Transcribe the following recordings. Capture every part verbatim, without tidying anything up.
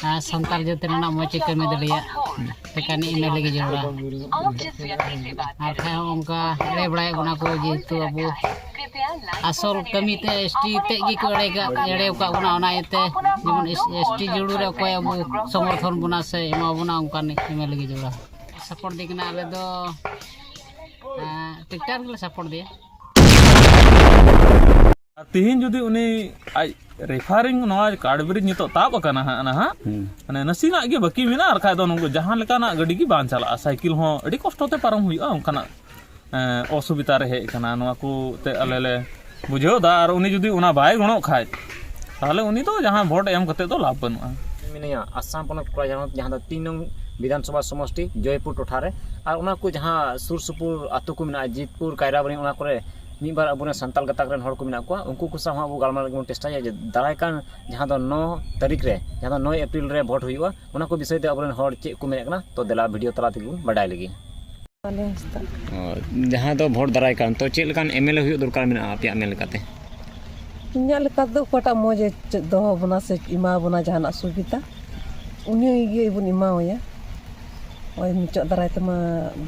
ᱟᱨ ᱥᱟᱱᱛᱟᱲ ᱡᱟᱹᱛ ᱨᱮᱱᱟᱜ ᱢᱚᱡᱽ ᱮ ᱠᱟᱹᱢᱤ ᱫᱟᱲᱮᱭᱟᱜ ᱞᱮᱠᱟᱱ ᱮᱢ ᱮᱞ ᱮ ᱜᱮ ᱡᱟᱹᱨᱩᱲᱟ᱾ ᱟᱨ ᱠᱷᱟᱡ ᱦᱚᱸ ᱚᱱᱠᱟ ᱮᱲᱮ ᱵᱟᱲᱟᱭᱮᱫ ᱵᱚᱱᱟ ᱠᱚ, ᱡᱮᱦᱮᱛᱩ ᱟᱵᱚ ᱟᱥᱚᱞ ᱠᱟᱹᱢᱤ ᱛᱮ ᱮᱥ ᱴᱤ ᱛᱮᱫ ᱜᱮᱠᱚ ᱮᱲᱮ ᱠᱟᱜ, ᱮᱲᱮ ᱟᱠᱟᱫ ᱵᱚᱱᱟ᱾ ᱚᱱᱟ ᱤᱭᱟᱹᱛᱮ ᱡᱮᱢᱚᱱ ᱮᱥ ᱴᱤ ᱡᱟᱹᱨᱩᱲ ᱨᱮ ᱚᱠᱚᱭ ᱟᱵᱚ ᱥᱚᱢᱚᱨᱛᱷᱚᱱ ᱵᱚᱱᱟ ᱥᱮ ᱮᱢᱟ ᱵᱚᱱᱟ, ᱚᱱᱠᱟᱱ ᱮᱢ ᱮᱞ ᱮ ᱜᱮ ᱡᱟᱹᱨᱩᱲᱟ᱾ ᱥᱟᱯᱳᱨᱴ ᱫᱤ ᱠᱟᱱᱟ ᱟᱞᱮ ᱫᱚ, ᱮᱸ, ᱴᱨᱟᱠᱴᱟᱨ ᱜᱮᱞᱮ ᱥᱟᱯᱳᱨᱴ ᱫᱮᱭᱟ᱾ ᱟᱨ ᱛᱤᱦᱤᱧ ᱡᱩᱫᱤ ᱩᱱᱤ ᱟᱡ ᱨᱮᱯᱷᱟᱨᱤᱝ ᱱᱚᱣᱟ ᱠᱟᱴ ᱵᱨᱤᱡᱽ ᱱᱤᱛᱚᱜ ᱛᱟᱵ ᱟᱠᱟᱱᱟ ᱦᱟᱸᱜ, ᱱᱟᱦᱟᱜ ᱦᱩᱸ᱾ ᱢᱟᱱᱮ ᱱᱟᱥᱮᱱᱟᱜ ᱜᱮ ᱵᱟᱹᱠᱤ ᱢᱮᱱᱟᱜᱼᱟ, ᱟᱨ ᱠᱷᱟᱡ ᱫᱚ ᱱᱚᱝᱠᱟ ᱡᱟᱦᱟᱸ ᱞᱮᱠᱟᱱᱟᱜ ᱜᱟᱹᱰᱤ ᱜᱮ ᱵᱟᱝ ᱪᱟᱞᱟᱜᱼᱟ, ᱥᱟᱭᱠᱮᱞ ᱦᱚᱸ ᱟᱹᱰᱤ ᱠᱚᱥᱴᱚ ᱛᱮ ᱯᱟᱨᱚᱢ ᱦᱩᱭᱩᱜᱼᱟ᱾ ᱚᱱᱠᱟᱱᱟᱜ ᱮᱸ, ᱚᱥᱩᱵᱤᱫᱟ ᱨᱮ ᱦᱮᱡ ᱟᱠᱟᱱᱟ᱾ ᱱᱚᱣᱟ ᱠᱚ ᱛᱮ ᱟᱞᱮ ᱞᱮ ᱵᱩᱡᱷᱟᱹᱣ ᱮᱫᱟ, ᱟᱨ ᱩᱱᱤ ᱡᱩᱫᱤ ᱚᱱᱟ ᱵᱟᱭ ᱜᱚᱲᱚᱜ ᱠᱷᱟᱡ, ᱛᱟᱦᱚᱞᱮ ᱩᱱᱤ ᱫᱚ ᱡᱟᱦᱟᱸ ᱵᱷᱳᱴ ᱮᱢ ᱠᱟᱛᱮ ᱫᱚ ᱞᱟᱵᱷ ᱵᱟᱹᱱᱩᱜᱼᱟ᱾ ᱢᱤᱱᱟᱹᱧᱟ ᱟᱥᱟᱢ ᱯᱚᱱᱚᱛ ᱠᱚᱲᱟᱡᱷᱟᱲ ᱦᱚᱱᱚᱛ, ᱡᱟᱦᱟᱸ ᱫᱚ ᱛᱤᱱ ᱱᱚᱝ ᱵᱤᱫᱷᱟᱱ ᱥᱚᱵᱷᱟ ᱥᱚᱢᱚᱥᱴᱤ ᱡᱚᱭᱯᱩᱨ ᱴᱚᱴᱷᱟ ᱨᱮ᱾ ᱟᱨ ᱚᱱᱟ ᱠᱚ ᱡᱟᱦᱟᱸ ᱥᱩᱨ ᱥᱩᱯᱩᱨ ᱟᱹᱛᱩ ᱠᱚ ᱢᱮᱱᱟᱜᱼᱟ, ᱡᱤᱛᱯᱩᱨ, ᱠᱟᱭᱨᱟᱵᱟᱹᱱᱤ, ᱚᱱᱟ ᱠᱚᱨᱮ ᱢᱤᱫ ᱵᱟᱨ ᱟᱵᱚᱨᱮᱱ ᱥᱟᱱᱛᱟᱲ ᱜᱟᱛᱟᱠ ᱨᱮᱱ ᱦᱚᱲ ᱠᱚ ᱢᱮᱱᱟᱜ ᱠᱚᱣᱟ, ᱩᱱᱠᱩ ᱠᱚ ᱥᱟᱶ ᱦᱚᱸ ᱟᱵᱚ ᱜᱟᱞᱢᱟᱨᱟᱣ ᱞᱟᱹᱜᱤᱫ ᱵᱚᱱ ᱪᱮᱥᱴᱟᱭᱟ ᱡᱮ ᱫᱟᱨᱟᱭ ᱠᱟᱱ ᱡᱟᱦᱟᱸ ᱫᱚ ᱱᱚ ᱛᱟᱹᱨᱤᱠᱷ ᱨᱮ, ᱡᱟᱦᱟᱸ ᱫᱚ ᱱᱚᱭ ᱮᱯᱨᱤᱞ ᱨᱮ ᱵᱷᱳᱴ ᱦᱩᱭᱩᱜᱼᱟ, ᱚᱱᱟ ᱠᱚ ᱵᱤᱥᱚᱭ ᱛᱮ ᱟᱵᱚᱨᱮᱱ ᱦᱚᱲ ᱪᱮᱫ ᱠᱚ ᱢᱮᱱᱮᱫ ᱠᱟᱱᱟ, ᱛᱚ ᱫᱮᱞᱟ ᱵᱷᱤᱰᱤᱭᱳ ᱛᱟᱞᱟ ᱛᱮᱜᱮ ᱵᱚᱱ ᱵᱟᱰᱟᱭ ᱞᱮᱜᱮ᱾ ᱚ, ᱡᱟᱦᱟᱸ ᱫᱚ ᱵᱷᱳᱴ ᱫᱟᱨᱟᱭ ᱠᱟᱱ, ᱛᱚ ᱪᱮᱫ ᱞᱮᱠᱟᱱ ᱮᱢ ᱮᱞ ᱮ ᱦᱩᱭᱩᱜ ᱫᱚᱨᱠᱟᱨ ᱢᱮᱱᱟᱜᱼᱟ ᱟᱯᱮᱭᱟᱜ ᱢᱮᱱ ᱞᱮᱠᱟᱛᱮ? ᱤᱧᱟᱹᱜ ᱞᱮᱠᱟ ᱛᱮᱫᱚ ᱚᱠᱚᱭᱴᱟᱜ ᱢᱚᱡᱽ ᱮ ᱪᱮᱫ ᱫᱚᱦᱚ ᱵᱚᱱᱟ ᱥᱮ ᱮᱢᱟ ᱵᱚᱱᱟ ᱡᱟᱦᱟᱱᱟᱜ ᱥᱩᱵᱤᱫᱷᱟ, ᱩᱱᱤ ᱜᱮ ᱵᱚᱱ ᱮᱢᱟᱣᱟᱭᱟ᱾ ᱱᱚᱜᱼᱚᱭ ᱢᱩᱪᱟᱹᱫ ᱫᱟᱨᱟᱭ ᱛᱮᱢᱟ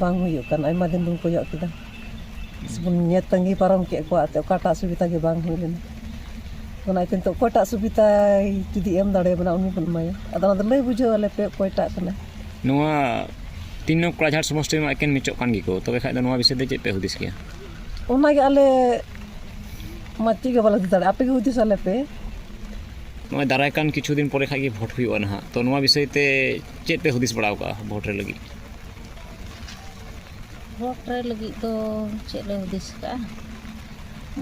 ᱵᱟᱝ ᱦᱩᱭᱩᱜ ᱠᱟᱱ, ᱟᱭᱢᱟ ᱫᱤᱱ ᱵᱚᱱ ᱠᱚᱭᱚᱜ ᱠᱮᱫᱟ, ᱥᱮᱵᱚᱱ ᱧᱮᱞ ᱛᱟᱺᱜᱤ ᱯᱟᱨᱚᱢ ᱠᱮᱫ ᱠᱚᱣᱟ, ᱮᱱᱛᱮᱫ ᱚᱠᱟᱴᱟᱜ ᱥᱩᱵᱤᱫᱷᱟ ᱜᱮ ᱵᱟᱝ ᱦᱩᱭ ᱞᱮᱱᱟ᱾ ᱚᱱᱟ ᱤᱭᱟᱹᱛᱮ ᱱᱤᱛᱚᱜ ᱚᱠᱚᱭᱴᱟᱜ ᱥᱩᱵᱤᱫᱷᱟ ᱡᱩᱫᱤ ᱮᱢ ᱫᱟᱲᱮᱭᱟᱵᱚᱱᱟ, ᱩᱱᱤ ᱵᱚᱱ ᱮᱢᱟᱭᱟ᱾ ᱟᱫᱚ ᱚᱱᱟ ᱫᱚ ᱞᱟᱹᱭ ᱵᱩᱡᱷᱟᱹᱣ ᱟᱞᱮ ᱯᱮ ᱚᱠᱚᱭᱴᱟᱜ ᱠᱟᱱᱟ᱾ ᱱᱚᱣᱟ ᱛᱤᱱ ᱱᱚᱝ ᱠᱚᱲᱟᱡᱷᱟᱲ ᱥᱚᱢᱚᱥᱴᱤ ᱨᱮᱢᱟ ᱮᱠᱮᱱ ᱢᱤᱪᱚᱜ ᱠᱟᱱ ᱜᱮᱠᱚ, ᱛᱚᱵᱮ ᱠᱷᱟᱡ ᱫᱚ ᱱᱚᱣᱟ ᱵᱤᱥᱚᱭ ᱛᱮ ᱪᱮᱫ ᱯᱮ ᱦᱩᱫᱤᱥ ᱜᱮᱭᱟ? ᱚᱱᱟᱜᱮ ᱟᱞᱮ ᱢᱟ ᱪᱮᱫ ᱜᱮ ᱵᱟᱞᱮ ᱦᱩᱫᱤᱥ ᱫᱟᱲᱮᱭᱟᱜᱼᱟ, ᱟᱯᱮ ᱜᱮ ᱦᱩᱫᱤᱥ ᱟᱞᱮ ᱯᱮ᱾ ᱱᱚᱜᱼᱚᱭ ᱫᱟᱨᱟᱭ ᱠᱟᱱ ᱠᱤᱪᱷᱩ ᱫᱤᱱ ᱯᱚᱨᱮ ᱠᱷᱟᱡ ᱜᱮ ᱵᱷᱳᱴ ᱦᱩᱭᱩᱜᱼᱟ ᱱᱟᱦᱟᱜ, ᱛᱚ ᱱᱚᱣᱟ ᱵᱤᱥᱚᱭ ᱛᱮ ᱪᱮᱫ ᱯᱮ ᱦᱩᱫᱤᱥ ᱵᱟᱲᱟᱣ ᱠᱟᱜᱼᱟ ᱵᱷᱳᱴ ᱨᱮ ᱞᱟᱹᱜᱤᱫ? ᱵᱷᱳᱴ ᱨᱮ ᱞᱟᱹᱜᱤᱫ ᱫᱚ ᱪᱮᱫ ᱞᱮ ᱦᱩᱫᱤᱥ ᱠᱟᱜᱼᱟ,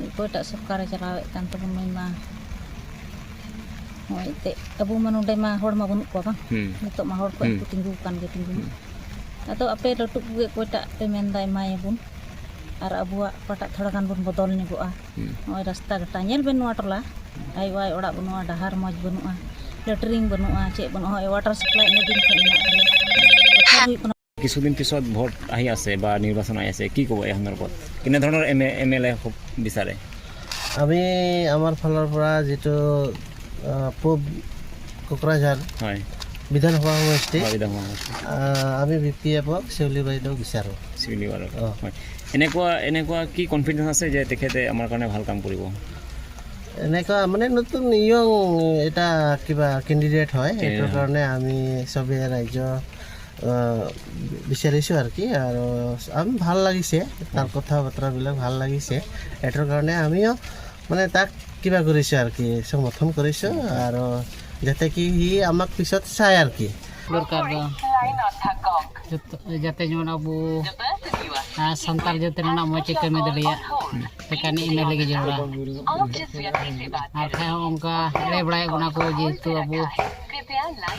ᱚᱠᱚᱭᱴᱟᱜ ᱥᱚᱨᱠᱟᱨᱮ ᱪᱟᱞᱟᱣᱮᱫ ᱠᱟᱱ ᱛᱟᱵᱚᱱ ᱱᱩᱭ ᱢᱟ, ᱱᱚᱜᱼᱚᱭ ᱮᱱᱛᱮᱫ ᱟᱵᱚ ᱢᱟ ᱱᱚᱰᱮ ᱢᱟ ᱦᱚᱲ ᱢᱟ ᱵᱟᱹᱱᱩᱜ ᱠᱚᱣᱟ ᱵᱟᱝ, ᱦᱩᱸ᱾ ᱱᱤᱛᱚᱜ ᱢᱟ ᱦᱚᱲ ᱠᱚ ᱦᱩᱸ᱾ ᱠᱚ ᱛᱤᱸᱜᱩ ᱟᱠᱟᱱ ᱜᱮ ᱛᱤᱸᱜᱩ ᱢᱟ᱾ ᱟᱫᱚ ᱟᱯᱮ ᱞᱟᱹᱴᱩ ᱠᱚᱜᱮ ᱚᱠᱚᱭᱴᱟᱜ ᱯᱮ ᱢᱮᱱᱫᱟ ᱮᱢᱟᱭᱟᱵᱚᱱ, ᱟᱨ ᱟᱵᱚᱣᱟᱜ ᱚᱠᱟᱴᱟᱜ ᱛᱷᱚᱲᱟ ᱜᱟᱱ ᱵᱚᱱ ᱵᱚᱫᱚᱞ ᱧᱚᱜᱚᱜᱼᱟ, ᱦᱩᱸ᱾ ᱱᱚᱜᱼᱚᱭ ᱨᱟᱥᱛᱟ ᱜᱷᱟᱴᱟ ᱧᱮᱞ ᱵᱮᱱ, ᱱᱚᱣᱟ ᱴᱚᱞᱟ ᱟᱭ ᱣᱟᱭ ᱚᱲᱟᱜ ᱵᱟᱹᱱᱩᱜᱼᱟ, ᱰᱟᱦᱟᱨ ᱢᱚᱡᱽ ᱵᱟᱹᱱᱩᱜᱼᱟ, ᱞᱮᱴᱨᱤᱱ ᱵᱟᱹᱱᱩᱜᱼᱟ, ᱪᱮᱫ ᱵᱟᱹᱱᱩᱜᱼᱟ, ᱱᱚᱜᱼᱚᱭ ᱣᱟᱴᱟᱨ ᱥᱟᱯᱞᱟᱭ ᱤᱱᱟᱹᱜ ᱫᱤᱱ ᱠᱷᱚᱱ ᱢᱮᱱᱟᱜ ᱛᱟᱞᱮᱭᱟ, ᱵᱚᱪᱷᱚᱨ ᱦᱩᱭᱩᱜ ᱠᱟᱱᱟ᱾ ᱠᱤᱪᱷᱩ ᱫᱤᱱ ᱯᱤᱪᱷᱚᱛ ᱵᱷᱳᱴ আহিয়া আছে বা নিৰ্বাচন আহি আছে, কি ক'ব এই সন্দৰ্ভত? কেনেধৰণৰ এম এ এম এল এ হ'ব বিচাৰে? আমি আমাৰ ফালৰ পৰা যিটো আহ, পূব কোকৰাঝাৰ। হয়। বিধানসভা সমষ্টি। হয়, বিধানসভা সমষ্টি। আহ, আমি বি পি এফক শিউলি বাইদেউ বিচাৰোঁ। শিউলি বাইদেউ। অ। হয়। এনেকুৱা, এনেকুৱা কি কনফিডেন্স আছে যে তেখেতে আমাৰ কাৰণে ভাল কাম কৰিব? এনেকুৱা মানে নতুন য়ং এটা কিবা কেণ্ডিডেট হয়, কেণ্ডিডেট এইটোৰ হয়। কাৰণে আমি চবে ৰাইজৰ, আহ, বিচাৰিছোঁ আৰু কি, আৰু আমি ভাল লাগিছে, তাৰ কথা বতৰাবিলাক ভাল লাগিছে, এইটোৰ কাৰণে আমিও মানে তাক কিবা কৰিছোঁ আৰু কি, সমৰ্থন কৰিছোঁ। আৰু যাতে কি সি আমাক পিছত চায় আৰু কি। ᱫᱚᱨᱠᱟᱨ ᱫᱚ ᱡᱚᱛᱚ, ᱡᱟᱛᱮ ᱡᱮᱢᱚᱱ ᱟᱵᱚ, ᱟᱨ ᱥᱟᱱᱛᱟᱲ ᱡᱟᱹᱛ ᱨᱮᱱᱟᱜ ᱢᱚᱡᱽ ᱮ ᱠᱟᱹᱢᱤ ᱫᱟᱲᱮᱭᱟᱜ, ᱞᱮᱠᱟᱱᱤᱡ ᱮᱢ ᱮᱞ ᱮ ᱜᱮ ᱡᱟᱹᱨᱩᱲᱟ᱾ ᱟᱨ ᱠᱷᱟᱡ ᱦᱚᱸ ᱚᱱᱠᱟ ᱮᱲᱮ ᱵᱟᱲᱟᱭᱮᱫ ᱵᱚᱱᱟ ᱠᱚ, ᱡᱮᱦᱮᱛᱩ ᱟᱵᱚ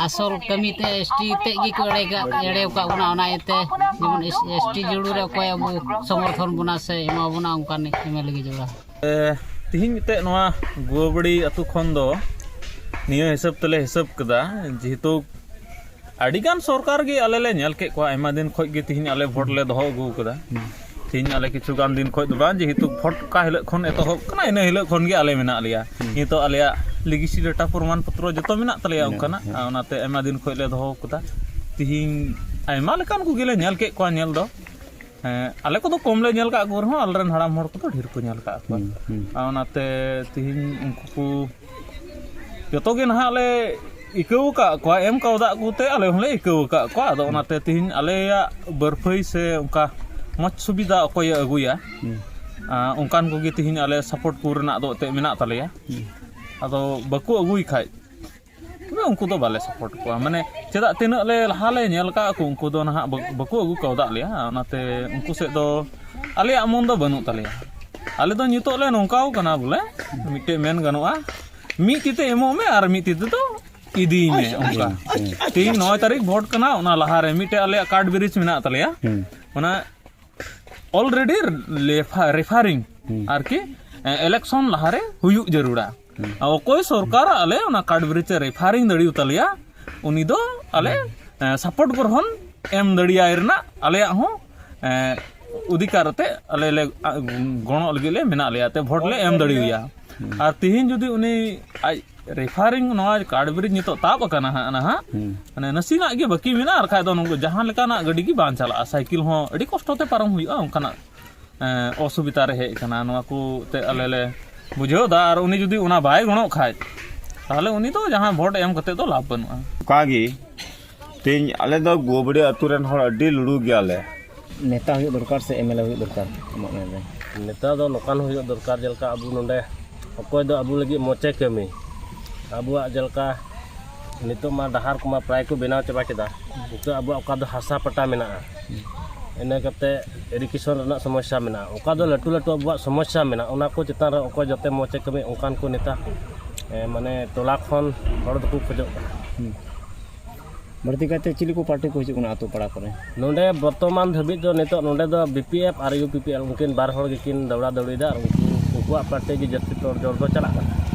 ᱟᱥᱚᱞ ᱠᱟᱹᱢᱤ ᱛᱮ ᱮᱥ ᱴᱤ ᱛᱮᱫ ᱜᱮᱠᱚ ᱮᱲᱮ ᱠᱟᱜ, ᱮᱲᱮ ᱟᱠᱟᱫ ᱵᱚᱱᱟ᱾ ᱚᱱᱟ ᱤᱭᱟᱹᱛᱮ ᱡᱮᱢᱚᱱ ᱮᱥ ᱴᱤ ᱡᱟᱹᱨᱩᱲ ᱨᱮ ᱚᱠᱚᱭ ᱟᱵᱚ ᱥᱚᱢᱚᱨᱛᱷᱚᱱ ᱵᱚᱱᱟ ᱥᱮ ᱮᱢᱟ ᱵᱚᱱᱟ, ᱚᱱᱠᱟᱱ ᱮᱢ ᱮᱞ ᱮ ᱜᱮ ᱡᱟᱹᱨᱩᱲᱟ᱾ ᱮ, ᱛᱤᱦᱤᱧ ᱢᱤᱫᱴᱮᱡ ᱱᱚᱣᱟ ᱜᱩᱣᱟᱹᱵᱟᱹᱲᱤ ᱟᱹᱛᱩ ᱠᱷᱚᱱ ᱫᱚ ᱱᱤᱭᱟᱹ ᱦᱤᱥᱟᱹᱵ ᱛᱮᱞᱮ ᱦᱤᱥᱟᱹᱵ ᱠᱮᱫᱟ, ᱡᱮᱦᱮᱛᱩ ᱟᱹᱰᱤᱜᱟᱱ ᱥᱚᱨᱠᱟᱨ ᱜᱮ ᱟᱞᱮ ᱞᱮ ᱧᱮᱞ ᱠᱮᱫ ᱠᱚᱣᱟ, ᱟᱭᱢᱟ ᱫᱤᱱ ᱠᱷᱚᱡ ᱜᱮ ᱛᱤᱦᱤᱧ ᱟᱞᱮ ᱵᱷᱳᱴ ᱞᱮ ᱫᱚᱦᱚ ᱟᱹᱜᱩ ᱠᱟᱫᱟ᱾ ᱛᱤᱦᱤᱧ ᱟᱞᱮ ᱠᱤᱪᱷᱩ ᱜᱟᱱ ᱫᱤᱱ ᱠᱷᱚᱡ ᱫᱚ ᱵᱟᱝ, ᱡᱮᱦᱮᱛᱩ ᱵᱷᱳᱴ ᱚᱠᱟ ᱦᱤᱞᱳᱜ ᱠᱷᱚᱱ ᱮᱛᱚᱦᱚᱵ ᱠᱟᱱᱟ, ᱤᱱᱟᱹ ᱦᱤᱞᱳᱜ ᱠᱷᱚᱱ ᱜᱮ ᱟᱞᱮ ᱢᱮᱱᱟᱜ ᱞᱮᱭᱟ᱾ ᱱᱤᱛᱚᱜ ᱟᱞᱮᱭᱟᱜ ᱞᱤᱜᱮᱥᱤ ᱰᱟᱴᱟ ᱯᱨᱚᱢᱟᱱ ᱯᱚᱛᱨᱚ ᱡᱚᱛᱚ ᱢᱮᱱᱟᱜ ᱛᱟᱞᱮᱭᱟ ᱢᱮᱱᱟᱜᱼᱟ, ᱚᱱᱠᱟᱱᱟᱜ, ᱦᱮᱸ᱾ ᱟᱨ ᱚᱱᱟᱛᱮ ᱟᱭᱢᱟ ᱫᱤᱱ ᱠᱷᱚᱡ ᱞᱮ ᱫᱚᱦᱚ ᱠᱟᱫᱟ᱾ ᱛᱤᱦᱤᱧ ᱟᱭᱢᱟ ᱞᱮᱠᱟᱱ ᱠᱚᱜᱮ ᱞᱮ ᱧᱮᱞ ᱠᱮᱫ ᱠᱚᱣᱟ ᱧᱮᱞ ᱫᱚ᱾ ᱦᱮᱸ, ᱟᱞᱮ ᱠᱚᱫᱚ ᱠᱚᱢ ᱞᱮ ᱧᱮᱞ ᱠᱟᱜ ᱠᱚ ᱨᱮᱦᱚᱸ, ᱟᱞᱮ ᱨᱮᱱ ᱦᱟᱲᱟᱢ ᱦᱚᱲ ᱠᱚᱫᱚ ᱰᱷᱮᱨ ᱠᱚ ᱧᱮᱞ ᱠᱟᱜ ᱠᱚᱣᱟ᱾ ᱦᱩᱸ, ᱦᱩᱸ᱾ ᱟᱨ ᱚᱱᱟᱛᱮ ᱛᱤᱦᱤᱧ ᱩᱱᱠᱩ ᱠᱚ ᱡᱚᱛᱚ ᱜᱮ ᱱᱟᱦᱟᱜ ᱞᱮ ᱤᱠᱟᱹᱣ ᱟᱠᱟᱫ ᱠᱚᱣᱟ, ᱮᱢ ᱠᱟᱣᱫᱟᱜ ᱠᱚᱛᱮ ᱟᱞᱮ ᱦᱚᱸᱞᱮ ᱤᱠᱟᱹᱣ ᱟᱠᱟᱫ ᱠᱚᱣᱟ᱾ ᱟᱫᱚ ᱚᱱᱟᱛᱮ ᱛᱤᱦᱤᱧ ᱟᱞᱮᱭᱟᱜ ᱵᱟᱹᱨᱯᱷᱟᱹᱭ ᱥᱮ ᱚᱱᱠᱟ ᱢᱚᱡᱽ ᱥᱩᱵᱤᱫᱷᱟ ᱚᱠᱚᱭᱮ ᱟᱹᱜᱩᱭᱟ, ᱦᱩᱸ᱾ ᱟᱸ, ᱚᱱᱠᱟᱱ ᱠᱚᱜᱮ ᱛᱤᱦᱤᱧ ᱟᱞᱮ ᱥᱟᱯᱳᱨᱴ ᱠᱚ ᱨᱮᱱᱟᱜ ᱫᱚ ᱮᱱᱛᱮᱫ ᱢᱮᱱᱟᱜ ᱛᱟᱞᱮᱭᱟ᱾ ᱦᱩᱸ᱾ ᱟᱫᱚ ᱵᱟᱠᱚ ᱟᱹᱜᱩᱭ ᱠᱷᱟᱡ ᱛᱚᱵᱮ ᱩᱱᱠᱩ ᱫᱚ ᱵᱟᱞᱮ ᱥᱟᱯᱳᱨᱴ ᱠᱚᱣᱟ᱾ ᱢᱟᱱᱮ, ᱪᱮᱫᱟᱜ ᱛᱤᱱᱟᱹᱜ ᱞᱮ ᱞᱟᱦᱟ ᱞᱮ ᱧᱮᱞ ᱠᱟᱜ ᱠᱚ, ᱩᱱᱠᱩ ᱫᱚ ᱱᱟᱦᱟᱜ ᱵᱟ-, ᱵᱟᱠᱚ ᱟᱹᱜᱩ ᱠᱟᱣᱫᱟᱜ ᱞᱮᱭᱟ, ᱚᱱᱟᱛᱮ ᱩᱱᱠᱩ ᱥᱮᱫ ᱫᱚ ᱟᱞᱮᱭᱟᱜ ᱢᱚᱱ ᱫᱚ ᱵᱟᱹᱱᱩᱜ ᱛᱟᱞᱮᱭᱟ᱾ ᱟᱞᱮ ᱫᱚ ᱱᱤᱛᱚᱜ ᱞᱮ ᱱᱚᱝᱠᱟᱣ ᱠᱟᱱᱟ ᱵᱚᱞᱮ, ᱢᱤᱫᱴᱮᱡ ᱢᱮᱱ ᱜᱟᱱᱚᱜᱼᱟ, ᱢᱤᱫ ᱛᱤ ᱛᱮ ᱮᱢᱚᱜ ᱢᱮ ᱟᱨ ᱢᱤᱫ ᱛᱤ ᱛᱮᱫᱚ ᱤᱫᱤᱭ ᱢᱮ, ᱚᱱᱠᱟ᱾ ᱦᱩᱸ, ᱦᱩᱸ᱾ ᱛᱮᱦᱤᱧ ᱱᱚᱭ ᱛᱟᱹᱨᱤᱠᱷ ᱵᱷᱳᱴ ᱠᱟᱱᱟ, ᱚᱱᱟ ᱞᱟᱦᱟᱨᱮ ᱢᱤᱫᱴᱮᱡ ᱟᱞᱮᱭᱟᱜ ᱠᱟᱴ ᱵᱨᱤᱡᱽ ᱢᱮᱱᱟᱜ ᱛᱟᱞᱮᱭᱟ, ᱦᱩᱸ᱾ ᱚᱱᱟ already ᱞᱮᱯᱷᱟ-, ᱨᱮᱯᱷᱟᱨᱤᱝ ᱦᱩᱸ᱾ ᱟᱨᱠᱤ, ᱮ, ᱤᱞᱮᱠᱥᱚᱱ ᱞᱟᱦᱟᱨᱮ ᱦᱩᱭᱩᱜ ᱡᱟᱹᱨᱩᱲᱟ᱾ ᱦᱩᱸ᱾ ᱟᱨ ᱚᱠᱚᱭ ᱥᱚᱨᱠᱟᱨ ᱟᱞᱮ ᱚᱱᱟ ᱠᱟᱴ ᱵᱨᱤᱡᱽ ᱮ ᱨᱮᱯᱷᱟᱨᱤᱝ ᱫᱟᱲᱮᱭᱟᱛᱟᱞᱮᱭᱟ, ᱩᱱᱤ ᱫᱚ ᱟᱞᱮ, ᱦᱩᱸ᱾ ᱮ, ᱥᱟᱯᱳᱨᱴ ᱜᱨᱚᱦᱚᱱ ᱮᱢ ᱫᱟᱲᱮᱭᱟᱭ ᱨᱮᱱᱟᱜ ᱟᱞᱮᱭᱟᱜ ᱦᱚᱸ, ᱮ, ᱚᱫᱷᱤᱠᱟᱨ ᱟᱛᱮ ᱟᱞᱮ ᱞᱮ, ᱟ, ᱜᱚᱲᱚᱜ ᱞᱟᱹᱜᱤᱫ ᱞᱮ ᱢᱮᱱᱟᱜ ᱞᱮᱭᱟ, ᱛᱮ ᱵᱷᱳᱴ ᱞᱮ ᱮᱢ ᱫᱟᱲᱮᱣᱟᱭᱟ᱾ ᱦᱩᱸ᱾ ᱟᱨ ᱛᱤᱦᱤᱧ ᱡᱩᱫᱤ ᱩᱱᱤ ᱟᱡ ᱨᱮᱯᱷᱟᱨᱤᱝ ᱱᱚᱣᱟ ᱠᱟᱴ ᱵᱨᱤᱡᱽ ᱱᱤᱛᱚᱜ ᱛᱟᱵ ᱟᱠᱟᱱᱟ ᱦᱟᱸᱜ, ᱱᱟᱦᱟᱜ᱾ ᱦᱩᱸ᱾ ᱢᱟᱱᱮ ᱱᱟᱥᱮᱱᱟᱜ ᱜᱮ ᱵᱟᱹᱠᱤ ᱢᱮᱱᱟᱜᱼᱟ, ᱟᱨ ᱠᱷᱟᱡ ᱫᱚ ᱱᱚᱝᱠᱟ ᱡᱟᱦᱟᱸ ᱞᱮᱠᱟᱱᱟᱜ ᱜᱟᱹᱰᱤ ᱜᱮ ᱵᱟᱝ ᱪᱟᱞᱟᱜᱼᱟ, ᱥᱟᱭᱠᱮᱞ ᱦᱚᱸ ᱟᱹᱰᱤ ᱠᱚᱥᱴᱚ ᱛᱮ ᱯᱟᱨᱚᱢ ᱦᱩᱭᱩᱜᱼᱟ, ᱚᱱᱠᱟᱱᱟᱜ, ᱮᱸ, ᱚᱥᱩᱵᱤᱫᱷᱟ ᱨᱮ ᱦᱮᱡ ᱟᱠᱟᱱᱟ᱾ ᱱᱚᱣᱟ ᱠᱚ ᱛᱮ ᱟᱞᱮ ᱞᱮ ᱵᱩᱡᱷᱟᱹᱣ ᱮᱫᱟ, ᱟᱨ ᱩᱱᱤ ᱡᱩᱫᱤ ᱚᱱᱟ ᱵᱟᱭ ᱜᱚᱲᱚᱜ ᱠᱷᱟᱡ, ᱛᱟᱦᱚᱞᱮ ᱩᱱᱤ ᱫᱚ ᱡᱟᱦᱟᱸ ᱵᱷᱳᱴ ᱮᱢ ᱠᱟᱛᱮ ᱫᱚ ᱞᱟᱵᱷ ᱵᱟᱹᱱᱩᱜᱼᱟ᱾ ᱚᱱᱠᱟ ᱜᱮ ᱛᱮᱦᱮᱧ ᱟᱞᱮ ᱫᱚ ᱜᱳᱵᱟᱹᱲᱤ ᱟᱹᱛᱩ ᱨᱮᱱ ᱦᱚᱲ ᱟᱹᱰᱤ ᱞᱩᱲᱩ ᱜᱮᱭᱟᱞᱮ᱾ ᱱᱮᱛᱟ ᱦᱩᱭᱩᱜ ᱫᱚᱨᱠᱟᱨ ᱥᱮ ᱮᱢ ᱮᱞ ᱮ ᱦᱩᱭᱩᱜ ᱫᱚᱨᱠᱟᱨ ᱟᱢᱟᱜ ᱢᱮᱱ ᱨᱮ? ᱱᱮᱛᱟ ᱫᱚ ᱱᱚᱝᱠᱟᱱ ᱦᱩᱭᱩᱜ ᱫᱚᱨᱠᱟᱨ, ᱡᱮᱞᱮᱠᱟ ᱟᱵᱚ ᱱᱚᱰᱮ ᱚᱠᱚᱭ ᱫᱚ ᱟᱵᱚ ᱞᱟᱹᱜᱤᱫ ᱢᱚᱡᱽ ᱮ ᱠᱟᱹᱢᱤ, ᱟᱵᱚᱣᱟᱜ ᱡᱮᱞᱮᱠᱟ ᱱᱤᱛᱚᱜ ᱢᱟ ᱰᱟᱦᱟᱨ ᱠᱚᱢᱟ ᱯᱨᱟᱭ ᱠᱚ ᱵᱮᱱᱟᱣ ᱪᱟᱵᱟ ᱠᱮᱫᱟ, ᱱᱤᱛᱚᱜ ᱟᱵᱚᱣᱟᱜ ᱚᱠᱟ ᱫᱚ ᱦᱟᱥᱟ ᱯᱟᱴᱟ ᱢᱮᱱᱟᱜᱼᱟ, ᱤᱱᱟᱹ ᱠᱟᱛᱮ ᱤᱨᱤᱜᱮᱥᱚᱱ ᱨᱮᱱᱟᱜ ᱥᱚᱢᱚᱥᱥᱟ ᱢᱮᱱᱟᱜᱼᱟ, ᱚᱠᱟ ᱫᱚ ᱞᱟᱹᱴᱩ ᱞᱟᱹᱴᱩ ᱟᱵᱚᱣᱟᱜ ᱥᱚᱢᱚᱥᱥᱟ ᱢᱮᱱᱟᱜᱼᱟ, ᱚᱱᱟ ᱠᱚ ᱪᱮᱛᱟᱱ ᱨᱮ ᱚᱠᱚᱭ ᱡᱟᱛᱮ ᱢᱚᱡᱽ ᱮ ᱠᱟᱹᱢᱤ, ᱚᱱᱠᱟᱱ ᱠᱚ ᱱᱮᱛᱟ, ᱮ, ᱢᱟᱱᱮ ᱴᱚᱞᱟ ᱠᱷᱚᱱ ᱦᱚᱲ ᱫᱚᱠᱚ ᱠᱷᱚᱡᱚᱜ ᱠᱟᱱᱟ᱾ ᱦᱩᱸ᱾ ᱵᱟᱹᱲᱛᱤ ᱠᱟᱭᱛᱮ ᱪᱤᱞᱤ ᱠᱚ ᱯᱟᱨᱴᱤ ᱠᱚ ᱦᱤᱡᱩᱜ ᱠᱟᱱᱟ ᱟᱛᱳ ᱯᱟᱲᱟ ᱠᱚᱨᱮ? ᱱᱚᱰᱮ ᱵᱚᱨᱛᱚᱢᱟᱱ ᱫᱷᱟᱹᱵᱤᱡ ᱫᱚ ᱱᱤᱛᱚᱜ ᱱᱚᱰᱮ ᱫᱚ ᱵᱤ ᱯᱤ ᱮᱯᱷ ᱟᱨ ᱤᱭᱩ ᱯᱤ ᱯᱤ ᱮᱞ, ᱩᱱᱠᱤᱱ ᱵᱟᱨ ᱦᱚᱲ ᱜᱮᱠᱤᱱ ᱫᱟᱹᱣᱲᱟ ᱫᱟᱹᱣᱲᱤᱭᱮᱫᱟ, ᱟᱨ ᱩᱱᱠᱩ, ᱩᱱᱠᱩᱣᱟᱜ ᱯᱟᱨᱴᱤ ᱜᱮ ᱡᱟᱹᱥᱛᱤ ᱛᱚᱨ ᱡᱚᱨ ᱫᱚ ᱪᱟᱞᱟᱜ ᱠᱟᱱᱟ᱾